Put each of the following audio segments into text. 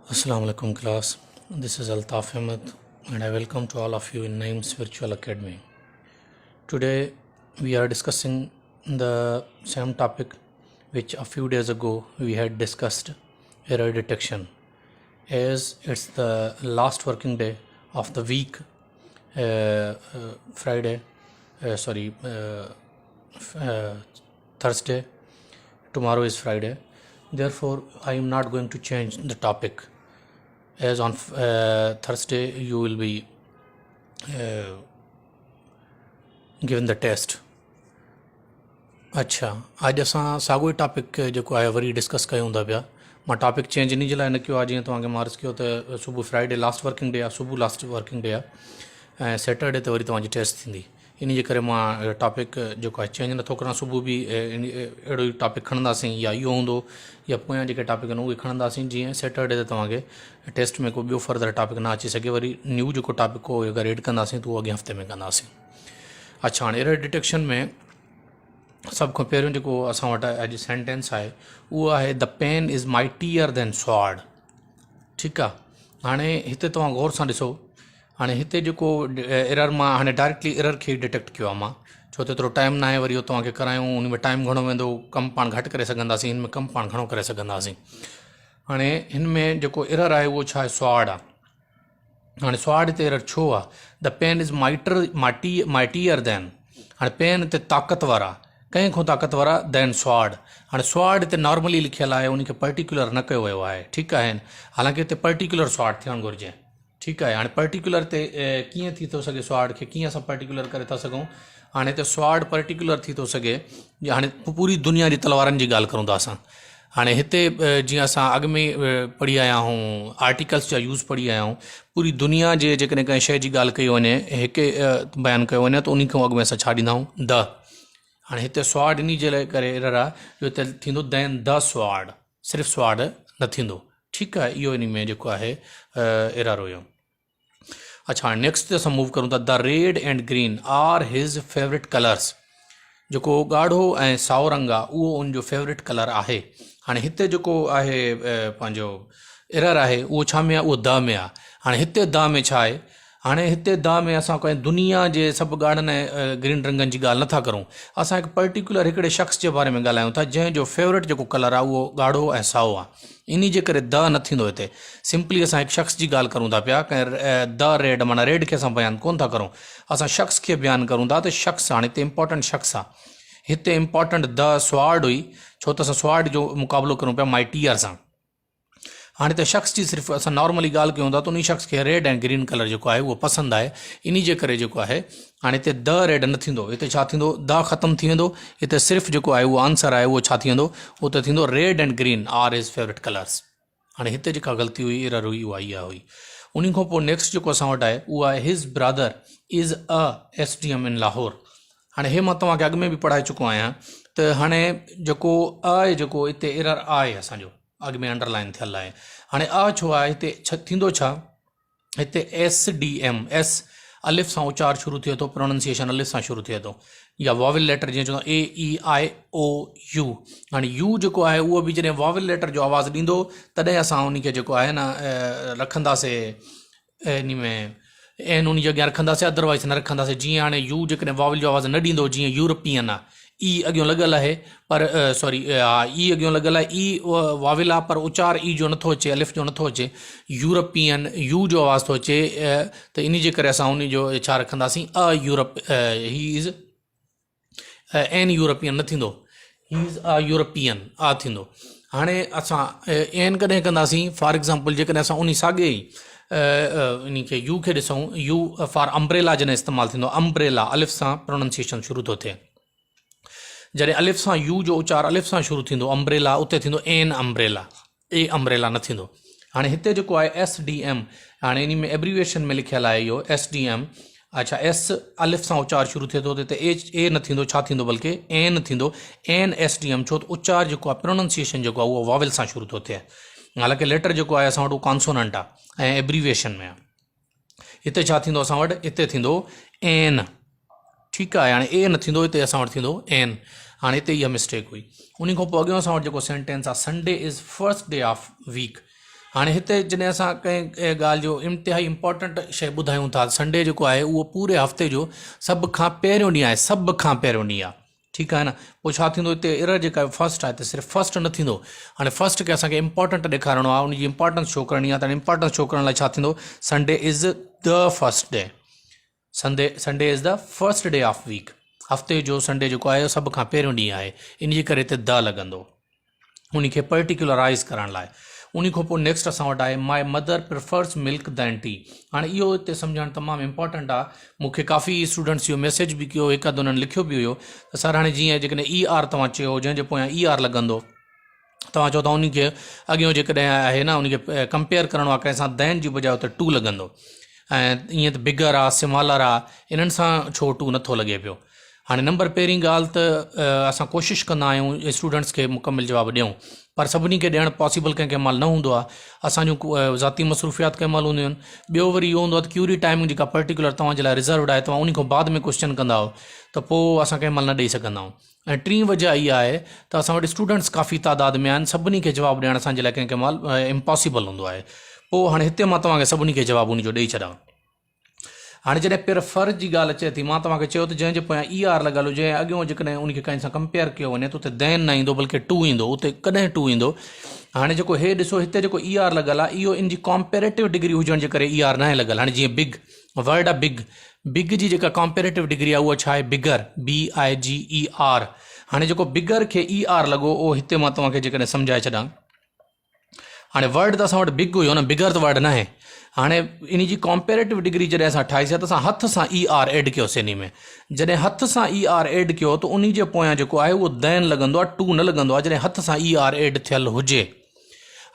Assalamu alaikum class, this is Altaf Ahmed and I welcome to all of you in Naeem's Virtual Academy. Today we are discussing the same topic which a few days ago we had discussed, error detection. As it's the last working day of the week, Friday, sorry, Thursday, tomorrow is Friday, therefore I am not going to change the topic. As on Thursday you will be given the test. اڇا اڄ اسان ساڳيو ئي topic جيڪو آهي وري discuss ڪيون ٿا پيا مان ٽاپڪ چينج ان جي لاء نه ڪيو آهي جيئن توهان کي مان عرض ڪيو ته صبح فرائيڊي لاسٽ ورڪنگ ڊي آهي صبح لاسٽ ورڪنگ ڊي آهي ۽ سيٽرڊي تي وري توهان جي ٽيسٽ ٿيندي انهي جي ڪري مان ٽاپڪ جيڪو آهي چينج نٿو ڪران صبح به اهڙو ئي ٽاپڪ کڻنداسين يا اهو هوندو يا پويان جيڪي ٽاپڪ آهن اهي کڻنداسين جيئن سيٽرڊي تي توهان کي ٽيسٽ ۾ ڪو ٻيو فردر ٽاپڪ نه اچي سگهي وري نيو جيڪو ٽاپڪ هو اگر ايڊ ڪنداسين ته اهو اڳئين هفتي ۾ ڪنداسين اڇا هاڻي ايرر ڊٽيڪشن ۾ سڀ کان پهريون جيڪو اسان وٽ اڄ سينٽينس آهي اهو آهي the pen is mightier than sword ٺيڪ آهي هاڻي هتي توهان غور سان ڏسو هاڻي هتي جيڪو ايرر مان هاڻي ڊائريڪٽلي ايرر کي ڊٽيڪٽ ڪيو آهي مان ڇو ته ايترو ٽائيم ناهي وري اهو توهان کي ڪرايون ان ۾ ٽائيم گهڻو ويندو ڪم پاڻ گهٽ ڪري سگهنداسين هن ۾ ڪم پاڻ گهڻو ڪري سگهنداسين هاڻي هن ۾ جيڪو ايرر آهي اهو ڇا آهي سواڊ آهي هاڻي سواڊ هتي ايرر ڇو آهي the pen is mightier mighty mightier than هاڻي پين هتي طاقتور آهي ڪنهن کان طاقتور آهي دين سواڊ هاڻي سواڊ هتي نارملي لکيل آهي ان کي پرٽيڪولر نه ڪيو ويو آهي ٺيڪ آهي حالانڪه هتي پرٽيڪولر سواڊ ٿيڻ گهرجي ٺيڪ آهي هاڻي پرٽيڪولر تي ڪيئن ٿي ٿو سگهي سواڊ کي ڪيئن اسان پرٽيڪولر ڪري ٿا سگهون هاڻي هتي سواڊ پرٽيڪولر ٿي ٿو سگهي هاڻي پوري دنيا جي تلوارن جي ڳالهه ڪرون ٿا اسان هاڻي هتي جيئن اسان اڳ ۾ پڙهي آيا آهيون آرٽيڪلس جا يوز پڙهي آيا آهيون پوري دنيا جي جيڪڏهن ڪنهن شيء جي ڳالهه ڪئي وڃي هڪ بيان ڪيو وڃي ته ان کان اڳ ۾ اسان ڇا ڏيندا آهيون د هاڻي هتي سواڊ ان جي ڪري ايرر آهي جو هتي ٿيندو دين د سواڊ صرف سواڊ نه ٿيندو ٺيڪ آهي اهو انهي ۾ جيڪو آهي ايرر هيو اڇا هاڻي نيڪسٽ تي اسان موو ڪرون ٿا the red and green are his favourite colours جيڪو ڳاڙهو ۽ سائو رنگ آهي اهو ان جو فيورٽ ڪلر آهي هاڻي هتي جيڪو آهي پنهنجو ايرر آهي اهو ڇا ۾ آهي اهو د ۾ آهي هاڻي هتي د ۾ ڇا آهي هاڻي هتي دا ۾ اسان ڪنهن دنيا جي سڀ ڳاڙهن ۽ گرين رنگن جي ڳالهه نٿا ڪرون. اسان هڪ پرٽيڪيولر هڪڙي شخص جي باري ۾ ڳالهايون ٿا جنهن جو فيورٽ جيڪو ڪلر آهي اهو ڳاڙهو ۽ سائو آهي. انهي جي ڪري دا نه ٿيندو هتي. سمپلي اسان هڪ شخص جي ڳالهه ڪرون ٿا پيا ڪنهن دا ريڊ معنيٰ ريڊ کي اسان بيان ڪونه ٿا ڪرون. اسان شخص کي بيان ڪرون ٿا ته شخص هاڻي هتي امپارٽنٽ شخص آهي. هتي امپارٽنٽ دا سوارڊ هئي ڇو ته اسان سوارڊ جو مقابلو ڪرون پيا مائٽيئر سان. هاڻي ته شخص جي صرف اسان نارملي ڳالهه ڪيون ٿا ته انهي شخص کي ريڊ ۽ گرين ڪلر جيڪو آهي اهو پسند آهي انهي جي ڪري جيڪو آهي هاڻي هتي د ريڊ نه ٿيندو هتي ڇا ٿيندو د ختم ٿي ويندو هتي صرف جيڪو آهي اهو آنسر آهي اهو ڇا ٿي ويندو اهو ته ٿيندو red and green are his favourite colours هاڻي هتي جيڪا غلطي هئي ايرر هئي اها اها هئي انهي کان پوء نيڪسٽ جيڪو اسان وٽ آهي اهو آهي his brother is a S D M in Lahore هاڻي هي مان توهان کي اڳ ۾ به پڙهائي چڪو آهيان ته هاڻي جيڪو آهي جيڪو هتي ايرر آهي اسانجو اڳ ۾ انڊر لائن ٿيل آهي هاڻي آ ڇو آهي هتي ڇا ٿيندو ڇا هتي ايس ڊي ايم ايس الف سان اچار شروع ٿئي ٿو پروننسيشن الف سان شروع ٿئي ٿو يا واول ليٽر جيئن چوندا اي اي آء او يو هاڻي يو جيڪو آهي اهو به جڏهن واول ليٽر جو آواز ڏيندو تڏهن اسان ان کي جيڪو آهي نه رکنداسي انهي ۾ اين ان جي اڳيان رکنداسين ادروائز نه رکنداسين جيئن هاڻي يو جيڪڏهن واول جو آواز نه ڏيندو جيئن يورپين آ اي اڳيون لڳل آهي پر سوري ها اي اڳيون لڳل آهي اي واول آ پر اچار اي جو نٿو اچي الف جو نٿو اچي يورپين يو جو آواز ٿو اچي ته انهي جي ڪري اسان انهي جو ڇا رکنداسين ا يورپ هي از اين يورپين نه ٿيندو هي از آ يورپين آ ٿيندو هاڻي اسان اين ڪڏهن ڪنداسين فار ايگزامپل جيڪڏهن اسان انهي ساڳي ئي انهي کي يو کي ڏسون يو فار امبريلا جڏهن استعمال ٿيندو امبريلا الف سان پروننسيشن شروع ٿو ٿئي جڏهن الف سان يو جو اچار الف سان شروع ٿيندو امبريلا اتي ٿيندو اين امبريلا اي امبريلا نه ٿيندو. هاڻي هتي جيڪو آهي ايس ڊي ايم هاڻي انهي ۾ ايبريويشن ۾ لکيل آهي اهو ايس ڊي ايم اڇا ايس الف سان اچار شروع ٿئي ٿو ته هتي ايچ اي نه ٿيندو ڇا ٿيندو بلڪه اين ٿيندو اين ايس ڊي ايم ڇو ته اچار جيڪو آهي پروننسيشن جيڪو آهي اهو واول سان شروع ٿو ٿئي حالانڪه ليٽر جيڪو آهي اسان وٽ اهو ڪانسوننٽ آهي ۽ ايبريويشن ۾ آهي هتي ڇا ٿيندو اسان وٽ هتي ٿيندو اين ٺيڪ آهي هاڻي اي نه ٿيندو هتي اسان وٽ ٿيندو اين هاڻي هتي اها مسٽيڪ هئي ان کان پوء اڳيون اسان وٽ جيڪو سينٽينس آهي Sunday is first day of week. هاڻي هتي جڏهن اسان ڪنهن ڳالهه جو انتهائي امپارٽنٽ شيء ٻڌايون ٿا سنڊي جيڪو آهي اهو پوري هفتي جو سڀ کان پهريون ڏينهن آهي سڀ کان پهريون ڏينهن آهي ٺيڪ آهي نه پوء ڇا ٿيندو هتي ايرر جيڪا فرسٽ آهي ته صرف فرسٽ نه ٿيندو هاڻي فرسٽ کي اسانکي امپارٽنٽ ڏيکارڻو آهي ان جي امپارٽنس شو ڪرڻي آهي ته امپارٽنس شو ڪرڻ لاء ڇا ٿيندو Sunday is the first day Sunday Sunday is the first day of week هفتي جو سنڊي جيڪو آهي سڀ کان پهريون ڏينهن آهي ان جي ڪري هتي د لڳندو ان کي پرٽيڪولرائز ڪرڻ لاء ان کان پوء نيڪسٽ اسان وٽ آهي my mother prefers milk than tea هاڻي اهو هتي سمجهڻ تمام امپورٽنٽ آهي مون کي ڪافي اسٽوڊنٽس اهو ميسيج به ڪيو هڪ اڌ انهن لکيو به هيو ته سر هاڻي جيئن جيڪڏهن اي آر توهان چيو جنهن جي پويان اي آر لڳندو توهان چئو ٿا ان کي اڳيون جيڪڏهن آهي نه ان کي ڪمپيئر ڪرڻو آهي ڪنهن سان دين جي بجاء اتي ٽو لڳندو ۽ ائين ته بگر آهي سمالر آهي انهن سان ڇو ٽو نٿو لڳي پيو هاڻي نمبر پهرين ڳالهه ته اسان ڪوشش ڪندا آهيون اسٽوڊنٽس کي مڪمل جواب ڏيون پر سڀني کي ڏيڻ پاسيبل ڪنهن ڪنهن مهل نه هوندو آهي اسان جون ذاتي مصروفيات ڪنهن مهل هونديون آهن ٻيو وري اهو هوندو آهي ته ڪيوري ٽائمنگ جيڪا پرٽيڪولر توهان جي لاء رزروڊ آهي توهان ان کان بعد ۾ ڪوشچن ڪندا آهيو ته پوء اسان ڪنهن مهل نه ڏئي سگهندا آهيون ۽ ٽين وجه اها آهي ته اسان وٽ اسٽوڊنٽس ڪافي تعداد ۾ آهن سڀني کي جواب ڏيڻ اسان جي لاء ڪنهن ڪنهن مهل امپاسيبل هوندو آهي پوء هاڻي هتي مان توهان کي سڀني کي جواب ان جو ڏئي ڇڏان هاڻي جڏهن پر فر جي ڳالهه اچي ٿي مان توهان کي چيو ته جنهن جي پويان اي آر لڳل هجي ۽ اڳيون جيڪڏهن ان کي ڪنهن سان ڪمپيئر ڪيو وڃي ته اتي دين نه ايندو بلڪه ٽو ايندو اتي ڪڏهن ٽو ايندو هاڻي جيڪو هي ڏسو هتي جيڪو اي آر لڳل آهي اهو ان جي ڪمپيريٽو ڊگري هجڻ جي ڪري اي آر ناهي لڳل هاڻي جيئن بگ ورڊ آ بگ، بگ جي جيڪا ڪمپيريٽو ڊگري آ اها ڇا آهي بگر، BIGER، هاڻي جيڪو بگر کي اي آر لڳو اهو هتي مان توهان کي جيڪڏهن سمجهائي ڇڏان هاڻي ورڊ ته اسان وٽ بگ هيو نه بگر ته ورڊ ناهي هاڻي ان جي ڪمپيريٽو ڊگري جڏهن اسان ٺاهي سي ته اسان هٿ سان اي آر ايڊ ڪيوسي انهي ۾ جڏهن هٿ سان اي آر ايڊ ڪيو ته انهي جي پويان جيڪو آهي اهو دين لڳندو آهي ٽو نه لڳندو آهي جڏهن هٿ سان اي آر ايڊ ٿيل هجي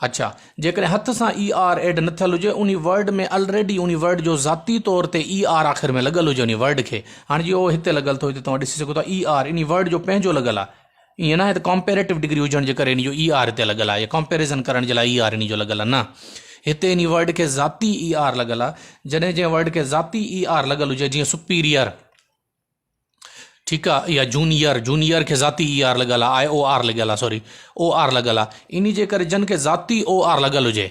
اڇا جيڪڏهن هٿ سان اي آر ايڊ نه ٿيل هجي انهي ورڊ ۾ الريڊي انهي ورڊ جو ذاتي طور تي اي آر آخر ۾ لڳل هجي انهي ورڊ کي هاڻي جي اهو هتي لڳل ٿو هتي توهان ڏسي سگهو ٿا اي آر انهي ورڊ جو پنهنجو لڳل آهي ائين ناهي ته ڪمپيريٽو ڊگري هجڻ جي ڪري انهي جو اي آر هتي لڳل آهي يا ڪمپيريزن ڪرڻ جي لاء اي آر انهي جو لڳل آهي نه هتي انهي ورڊ کي ذاتي اي آر لڳل آهي جڏهن جنهن ورڊ کي ذاتي اي آر لڳل هجي جيئن سپيريئر ٺيڪ آ يا جونيئر جونيئر کي ذاتي اي آر لڳل آ آء او آر لڳل آ سوري او آر لڳل آ انهي جي ڪري جن کي ذاتي او آر لڳل هجي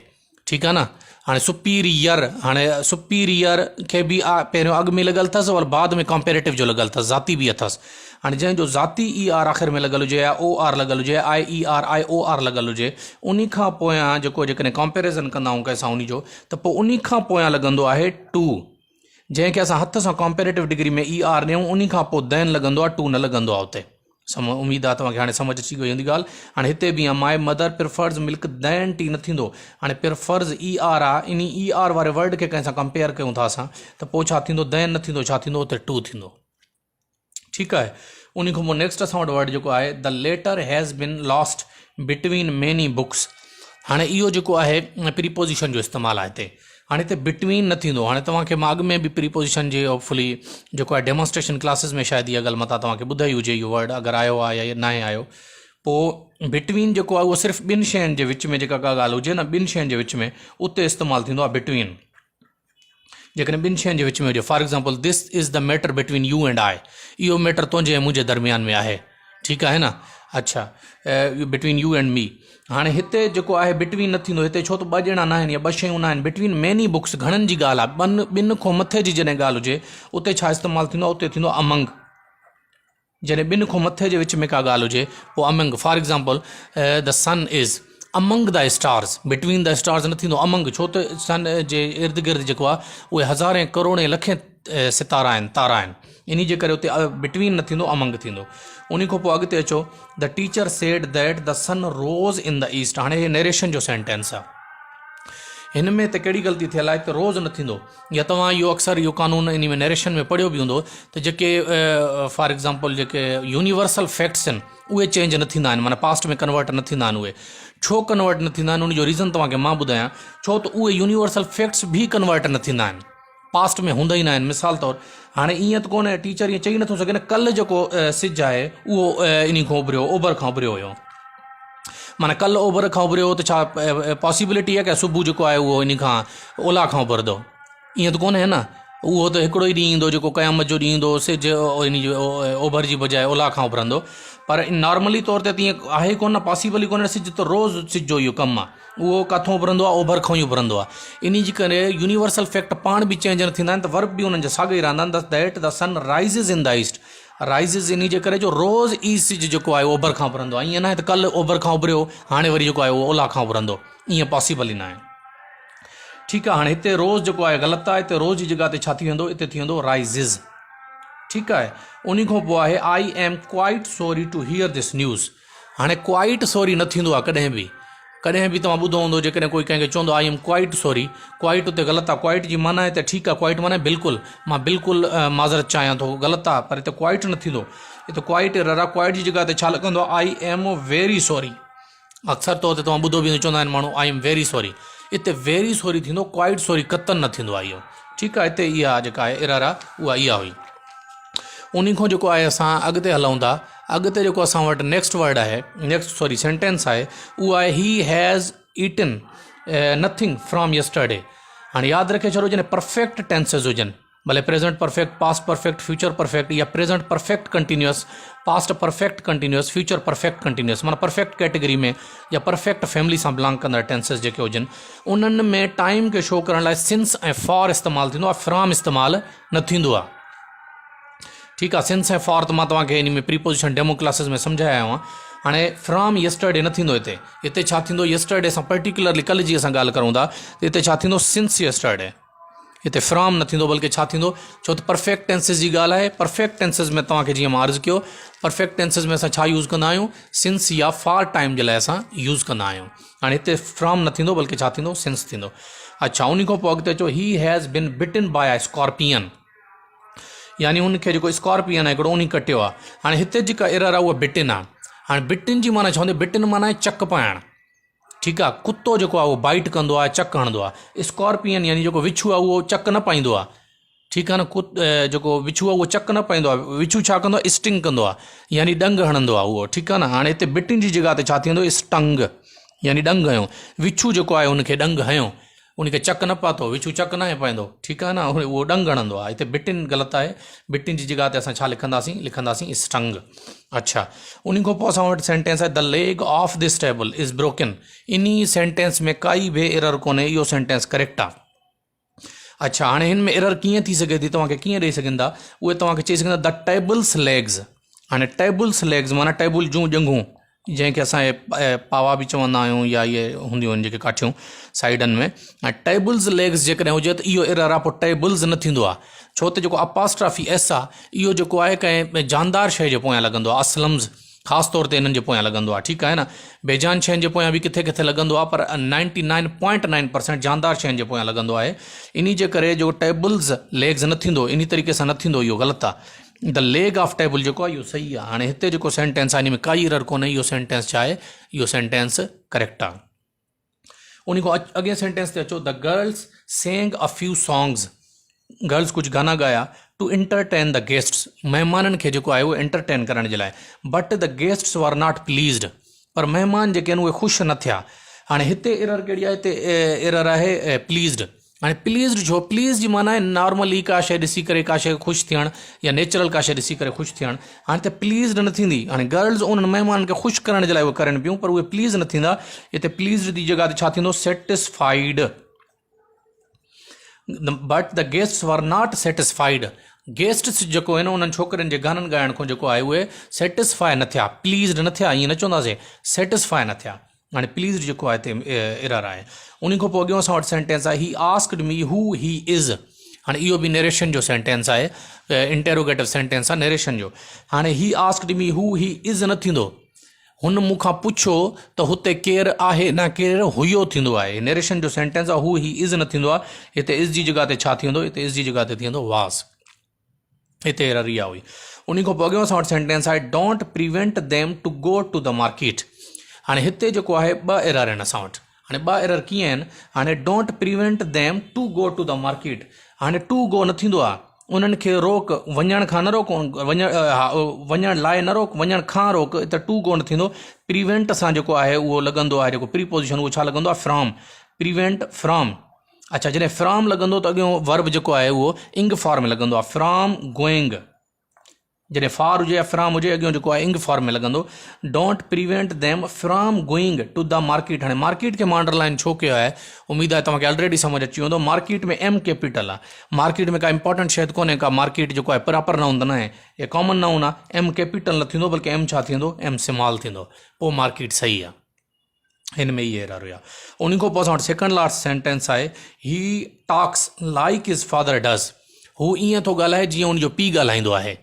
ٺيڪ آ نه هاڻي سپيريئر هاڻي سپيريئر کي به آ پهريون اڳ ۾ لڳل اٿس اور بعد ۾ ڪمپيريٽو جو لڳل اٿس ذاتي به اٿس هاڻي جنهن جو ذاتي اي آر آخر ۾ لڳل هجي يا او آر لڳل هجي آء اي آر آء او آر لڳل هجي انهي کان پويان جيڪو جيڪڏهن ڪمپيريزن ڪندا آهيون ڪنهن سان انهي جو ته پوء انهي کان پويان لڳندو آهي ٽو جنهن کي اسان هٿ سان ڪمپيريٽو ڊگري ۾ اي آر ڏيون انهي کان پوء دين لڳندو آهي ٽو نه لڳندو آهي اتي سم اميد آهي توهان کي هاڻي سمجھ اچي وئي هوندي ڳالهه هاڻي هتي به my mother prefers milk than tea نه ٿيندو هاڻي پريفرز اي آر آهي انهي اي آر واري ورڊ کي ڪنهن سان ڪمپيئر ڪيون ٿا اسان ته پوء ڇا ٿيندو دين نه ٿيندو ڇا ٿيندو اتي ٽو ٿيندو ٺيڪ آهي انهي کان پوء نيڪسٽ اسان وٽ ورڊ جيڪو آهي the letter has been lost between many books هاڻي اهو جيڪو آهي پريپوزيشن جو استعمال آهي هتي هاڻي هتي بٽوين نه ٿيندو هاڻي توهان کي مان اڳ ۾ به پريپوزيشن جي هوپ فلي جيڪو آهي ڊيمانسٽريشن ڪلاسز ۾ شايد اها ڳالهه متان توهان کي ٻڌائي هجي اهو ورڊ اگر آيو آهي يا ناهي آيو پوء بٽوين جيڪو آهي اهو صرف ٻن شين جي وچ ۾ جيڪا ڪا ڳالهه هجي نه ٻن شين جي وچ ۾ اتي استعمال ٿيندو آهي بٽوين جيڪڏهن ٻن شين جي وچ ۾ هجي for example this is the matter between you and I اهو ميٽر تنهنجي ۽ منهنجي درميان ۾ آهي ٺيڪ آهي نه اڇا بٽوين يو اينڊ مي هاڻي هتي جيڪو آهي بٽوين نه ٿيندو هتي ڇو ته ٻه ڄڻا نه آهن يا ٻه شيون نه آهن بٽوين ميني بڪس گهڻن جي ڳالهه آهي ٻن ٻن کان مٿي جي جڏهن ڳالهه هجي اتي ڇا استعمال ٿيندو آهي اتي ٿيندو آهي امنگ جڏهن ٻن کان مٿي جي وچ ۾ ڪا ڳالهه هجي پوء among for example the sun is among the stars between the stars نه ٿيندو امنگ ڇو ته سن جي ارد گرد جيڪو آهي اهي هزارين ڪروڙين لکين ستارا آهن تارا آهن انهي جي ڪري اتي بٽوين نه ٿيندو امنگ ٿيندو انهي کان پوء اڳتي اچو the teacher said that the sun rose in the east هاڻي هي نيريشن جو سينٽينس آهي هن ۾ ته ڪهڙي غلطي ٿيل آهي ته روز نه ٿيندو يا توهان اهو اڪثر اهو قانون انهي ۾ نيريشن ۾ پڙهيو به هوندو ته جيڪي فار ايگزامپل جيڪي يونيورسل فيڪٽس آهن اهي چينج نه ٿيندا آهن معنيٰ پاسٽ ۾ ڪنورٽ نه ٿيندا آهن اهي ڇو ڪنورٽ نه ٿيندا آهن ان جو ريزن توهان کي مان ٻڌايان ڇو ته اهي يونيورسل فيڪٽس به ڪنورٽ نه ٿيندا آهن پاسٽ ۾ هوندا ئي نه آهن مثال طور هاڻي ائين ته ڪونهي ٽيچر ائين چئي نٿو سگهي نه ڪلهه جيڪو سج آهي اهو انهي کان اڀريو اوڀر کان اڀريو هيو معنيٰ ڪلهه اوڀر کان اڀريو هو ته ڇا پاسيبلٽي آهي ڪي صبح جيڪو آهي اهو ان کان اولهه کان اڀرندو ائين ته ڪونهي نه اهو ته هڪڙو ئي ڏينهن ايندو جيڪو قيامت جو ڏينهن ايندو سج ان جي اوڀر جي بجاء اولهه کان اڀرندو پر نارملي طور تي تيئن آهي ڪونه پاسيبل ئي ڪونهي سج ته روز سج جو اهو ڪم آهي اهو ڪاٿون اڀرندو آهي اوڀر کان ئي اڀرندو آهي ان جي ڪري يونيورسل فيڪٽ پاڻ به چينج نه ٿيندا آهن ته ورب به انهن جا ساڳيا ئي رهندا آهن that the sun rises in the east rises ان جي ڪري جو روز ئي سج جيڪو آهي اوڀر کان اڀرندو آهي ائين ناهي ته ڪلهه اوڀر کان اڀريو هاڻي وري جيڪو آهي اهو اولهه کان اڀرندو ائين پاسيبل ئي ناهي. ٺيڪ آهي هاڻي هتي روز جيڪو آهي غلط آهي هتي روز جي جڳهه تي ڇا ٿي ويندو هتي ٿي ويندو رائزز ٺيڪ آهي انهي کان پوء آهي I am quite sorry to hear this news هاڻي ڪوائٽ سوري نه ٿيندو آهي ڪڏهن به ڪڏهن به توهان ٻڌو هوندو جيڪڏهن ڪوئي ڪنهن کي چوندو I am quite sorry quite اتي غلط آهي ڪوائٽ جي معنيٰ هتي ٺيڪ آهي ڪوائٽ معنيٰ بلڪل مان بلڪل معذرت چاهيان ٿو غلط آهي پر هتي ڪوائٽ نه ٿيندو هتي ڪوائٽ ايرر آهي ڪوائٽ جي جڳهه تي ڇا لڳندو آهي I am very sorry اڪثر طور تي توهان ٻڌو به هوندو چوندا آهن ماڻهو I am very sorry اتي ويري سوري ٿيندو ڪوائٽ سوري قطعن نه ٿيندو آهي اهو ٺيڪ آهي اتي اها جيڪا آهي ايرر آهي اها اها هئي ان کان جيڪو آهي اسان اڳتي هلون ٿا اڳتي جيڪو اسان وٽ نيڪسٽ ورڊ آهي نيڪسٽ سوري سينٽينس آهي اهو آهي he has eaten nothing from yesterday هاڻي ياد رکي ڇڏو جڏهن پرفيڪٽ ٽينسز هجن ڀلي present perfect, past perfect, future perfect يا present perfect continuous, past perfect continuous, future perfect continuous معنيٰ پرفيڪٽ ڪيٽيگري ۾ يا پرفيڪٽ فيملي سان بلانگ ڪندڙ ٽينسز جيڪي هجن انهن ۾ ٽائيم کي شو ڪرڻ لاء سنس ۽ فار استعمال ٿيندو آهي فرام استعمال نه ٿيندو آهي ٺيڪ آهي سنس ۽ فار ته مان توهان کي ان ۾ پريپوزيشن ڊيمو ڪلاسز ۾ سمجهايا آيو آهيان هاڻي فرام يسٽرڊي نه ٿيندو هتي هتي ڇا ٿيندو يسٽرڊي سان پرٽيڪولرلي ڪل جي اسان ڳالهه ڪرون ٿا ته هتي ڇا ٿيندو سنس يسٽرڊي هتي فرام نه ٿيندو بلڪه ڇا ٿيندو ڇو ته پرفيڪٽ ٽينسز جي ڳالهه آهي پرفيڪٽ ٽينسز ۾ توهان کي جيئن مان عرض ڪيو پرفيڪٽ ٽينسز ۾ اسان ڇا يوز ڪندا آهيون سنس يا فار ٽائيم جي لاء اسان يوز ڪندا آهيون هاڻي هتي فرام نه ٿيندو بلڪه ڇا ٿيندو سنس ٿيندو اڇا ان کان پوء اڳتي اچو he has been bitten by a scorpion يعني ان کي جيڪو اسڪارپين آهي هڪڙو انهي ڪٽيو آهي هاڻي هتي جيڪا ايرر آهي اها بٽن آهي هاڻي بٽن جي معنيٰ ڇا هوندي بٽن معنيٰ چڪ پائڻ ٺيڪ آ ڪتو جيڪو آ اهو بائيٽ ڪندو آ چڪ هڻندو آ اسڪارپين يعني جيڪو وڇو آ اهو چڪ نه پائيندو آ ٺيڪ آ نه جيڪو وڇو آ اهو چڪ نه پائيندو آ وڇو ڇا ڪندو آ اسٽنگ ڪندو آ يعني ڏنگ هڻندو آ اهو ٺيڪ آ نه هاڻي هتي بٽن جي جڳهه تي ڇا ٿيندو اسٽنگ يعني ڏنگ هنيو وڇو جيڪو آهي ان کي ڏنگ هنيو ان کي چڪ نه پاتو وڇو چڪ ناهي پائيندو ٺيڪ آهي نه اهو ڏنگ هڻندو آهي هتي بٽن غلط آهي بٽن جي جڳهه تي اسان ڇا لکنداسين لکنداسين اسٽنگ اڇا ان کان پوء اسان وٽ سينٽينس آهي the leg of this table is broken انهي سينٽينس ۾ ڪائي به ايرر ڪونهي اهو سينٽينس ڪريڪٽ آهي اڇا هاڻي هن ۾ ايرر ڪيئن ٿي سگهي ٿي توهان کي ڪيئن ڏئي سگهن ٿا اهي توهان کي چئي سگهن ٿا the tables legs هاڻي ٽيبلس ليگز معنيٰ ٽيبل جون ڄنگهون جنهن کي اسان پاوا به چوندا آهيون يا اهي هونديون آهن جيڪي ڪاٺيون سائيڊن ۾ ۽ ٽيبلز ليگز جيڪڏهن هجي ته اهو ايرر آهي پوء ٽيبلز نه ٿيندو آهي ڇو ته جيڪو اپاسٽرافي ايس آهي اهو جيڪو آهي ڪنهن جاندار شيء جي پويان لڳندو آهي اسلمز خاص طور تي انهن جي پويان لڳندو آهي ٺيڪ آهي نه بيجان شين جي پويان به ڪٿي ڪٿي لڳندو آهي پر ninety nine point nine percent جاندار شين جي پويان لڳندو آهي انهي جي ڪري جو ٽيبلز ليگز نه ٿيندو انهي طريقي سان نه ٿيندو اهو غلط آهي the leg of table جيڪو آهي اهو صحيح آهي هاڻي هتي جيڪو سينٽينس آهي ان ۾ ڪائي ايرر ڪونهي اهو سينٽينس ڇا آهي اهو سينٽينس ڪريڪٽ آهي ان کان اڳئين سينٽينس تي اچو the girls sang a few songs girls ڪجهه گانا ڳايا ٽو انٽرٽين the guests مهمانن کي جيڪو آهي اهو انٽرٽين ڪرڻ جي لاء but the guests were not pleased پر مهمان جيڪي آهن اهي خوش نه ٿيا هاڻي هتي ايرر ڪهڙي آهي هتي ايرر آهي پليزڊ هاڻي پليزڊ ڇو؟ پليز جي معنيٰ آهي نارملي ڪا شيء ڏسي ڪري ڪا شيء خوش ٿيڻ يا نيچرل ڪا شيء ڏسي ڪري خوش ٿيڻ. هاڻي هتي پليزڊ نه ٿيندي. هاڻي گرلز انهن مهمانن کي خوش ڪرڻ جي لاء اهي ڪرن پيون پر اهي پليز نه ٿيندا. هتي پليزڊ جي جڳهه تي ڇا ٿيندو؟ Satisfied. But the guests were not satisfied. Guests جيڪو آهن انهن ڇوڪرين جي گانن ڳائڻ کان جيڪو آهي اهي سيٽسفائي نه ٿيا. پليزڊ نه ٿيا ائين نه چونداسين. سيٽسفائي نه ٿيا. هاڻي پليزڊ جيڪو آهي هتي ايرر آهي انهي کان پوء اڳيون اسان وٽ سينٽينس آهي he asked me who he is هاڻي اهو به نيريشن جو سينٽينس آهي انٽيروگيٽو سينٽينس آهي نيريشن جو هاڻي he asked me who he is نه ٿيندو هن مون کان پڇيو ته هتي ڪير آهي نه ڪير هيو ٿيندو آهي نيريشن جو سينٽينس آهي هو هي از نه ٿيندو آهي هتي از جي جڳهه تي ڇا ٿيندو هتي از جي جڳهه تي ٿيندو واز هتي ايرر اها هئي. انهي کان پوء اڳيون اسان وٽ سينٽينس آهي don't prevent them to go to the market هاڻي هتي جيڪو آهي ٻه ايرر آهن اسان وٽ هاڻي ٻه ايرر ڪيئن آهن هاڻي don't prevent them to go to the market هاڻي ٽو گو نه ٿيندو آهي انهن کي روڪ وڃڻ کان نه روڪ وڃڻ لاء نه روڪ وڃڻ کان روڪ ته ٽو گو نه ٿيندو پريونٽ سان جيڪو آهي اهو لڳندو آهي جيڪو پريپوزيشن اهو ڇا لڳندو آهي فرام پريونٽ فرام. اڇا جڏهن فرام لڳندو ته اڳيون ورب جيڪو آهي اهو انگ فارم ۾ لڳندو آهي فرام گوئنگ جڏهن فار هجي يا فرام هجي اڳيون جيڪو آهي انگ فارم ۾ لڳندو don't prevent them from going to the market هاڻي مارڪيٽ کي مان انڊرلائن ڇو ڪيو آهي اميد آهي توهان کي آلريڊي سمجھ اچي ويندو مارڪيٽ ۾ ايم ڪيپيٽل آهي مارڪيٽ ۾ ڪا امپورٽنٽ شيء ڪونهي ڪا مارڪيٽ جيڪو آهي پراپر نائون ته ناهي يا ڪامن نائون آهي ايم ڪيپيٽل نه ٿيندو بلڪه ايم ڇا ٿيندو ايم سمال ٿيندو پوء مارڪيٽ صحيح آهي هن ۾ اهي ايرر هيا. ان کان پوء اسان وٽ سيڪنڊ لاسٽ سينٽينس آهي he talks like his father does هو ائين ٿو ڳالهائي جيئن ان جو پيء ڳالهائيندو آهي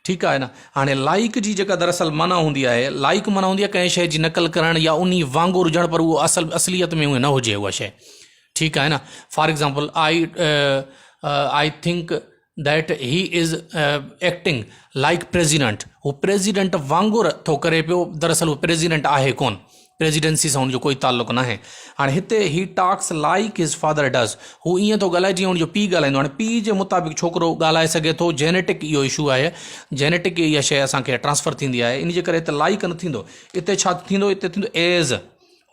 ٺيڪ آهي نه هاڻي لائڪ جي جيڪا دراصل معنيٰ هوندي آهي لائڪ معنيٰ هوندي آهي ڪنهن شيء جي نقل ڪرڻ يا انهي وانگر هجڻ پر اهو اصل اصليت ۾ اهي نه هجي اها شيء ٺيڪ آهي نه for example I I think that he is acting like president هو پريزيڊنٽ وانگر ٿو ڪري پيو دراصل هو پريزيڊنٽ آهي ڪون پريزيڊنسي سان هن جو ڪوئي تعلق ناهي هاڻي هتي he talks like his father does هو ائين ٿو ڳالهائي جيئن هن جو پيء ڳالهائيندو هاڻي پيء جي مطابق ڇوڪرو ڳالهائي سگهي ٿو جينيٽڪ اهو اشو آهي جينيٽڪ اها شيء اسان کي ٽرانسفر ٿيندي آهي ان جي ڪري هتي لائڪ نه ٿيندو اتي ڇا ٿيندو اتي ٿيندو ايز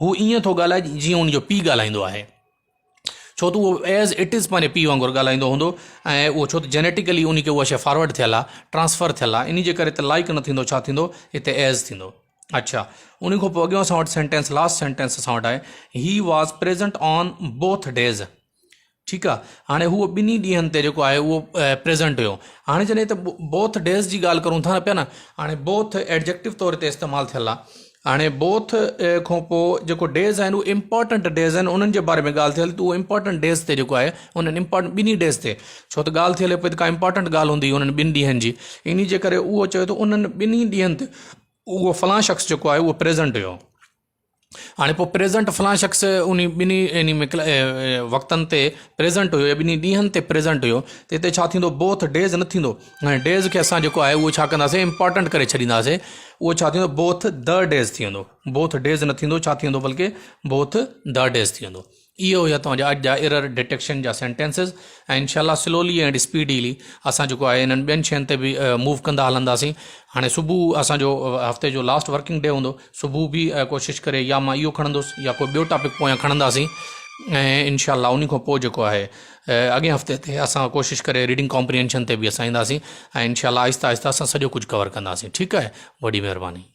هو ائين ٿو ڳالهائي جيئن هن جو پيء ڳالهائيندو آهي ڇو ته اهو ايز it is پنهنجي پيء وانگر ڳالهائيندو هوندو ۽ اهو ڇو ته جينيٽيڪلي ان کي اها شيء فارورڊ ٿيل آهي ٽرانسفر ٿيل آهي ان جي ڪري ته لائڪ نه ٿيندو ڇا ٿيندو هتي ايز ٿيندو اڇا ان کان پوء اڳيون اسان وٽ سينٽينس لاسٽ سينٽينس اسان وٽ آهي he was present on both days ٺيڪ آهي هاڻي هو ٻنهي ڏينهن تي جيڪو آهي اهو پريزنٽ هيو هاڻي جڏهن ته بوٿ ڊيز جي ڳالهه ڪرون ٿا پيا نه هاڻي بوٿ ايڊجيڪٽو طور تي استعمال ٿيل آهي هاڻي بوٿ کان پوء جيڪو ڊيز آهن اهي امپارٽنٽ ڊيز آهن انهن جي باري ۾ ڳالهه ٿي هلي ته اهو امپارٽنٽ ڊيز تي جيڪو آهي انهن امپارٽنٽ ٻنهي ڊيز تي ڇو ته ڳالهه ٿي هلي پئي ته ڪا امپارٽنٽ ڳالهه هوندي انهن ٻن ڏينهن جي انهي جي ڪري اهو چوي ٿو انهن ٻنهي ڏينهن تي اهو فلان شخص جيڪو آهي اهو پريزنٽ هيو هاڻي پوء پريزنٽ فلان شخص انهي ٻنهي انهي ۾ وقتن تي پريزنٽ هيو يا ٻنهي ڏينهن تي پريزنٽ هيو ته هتي ڇا ٿيندو بوٿ ڊيز نه ٿيندو هاڻي ڊيز کي اسان جيڪو آهي اهو ڇا ڪنداسين امپارٽنٽ ڪري ڇڏينداسين اهو ڇا ٿيندو بوٿ the days ٿي ويندو بوٿ ڊيز نه ٿيندو ڇا ٿي ويندو بلڪه بوٿ the days ٿي ويندو اهو هيا توهان جا اڄ جا ايرر ڊيٽيڪشن جا سينٽينسز ۽ انشاء الله سلولي اينڊ اسپيڊيلي اسان جيڪو آهي انهن ٻين شين تي به موو ڪندا هلنداسين هاڻي صبح اسان جو هفتي جو لاسٽ ورڪنگ ڊي هوندو صبح به ڪوشش ڪري يا مان اهو کڻندس يا ڪو ٻيو ٽاپڪ پويان کڻنداسين ۽ انشاء الله ان کان پوء جيڪو آهي اڳئين هفتي تي اسان ڪوشش ڪري ريڊنگ ڪامپريهنشن تي به اسان اينداسين ۽ انشاء الله آهستي آهستي اسان سڄو ڪجهه ڪور ڪنداسين ٺيڪ آهي وڏي مهرباني.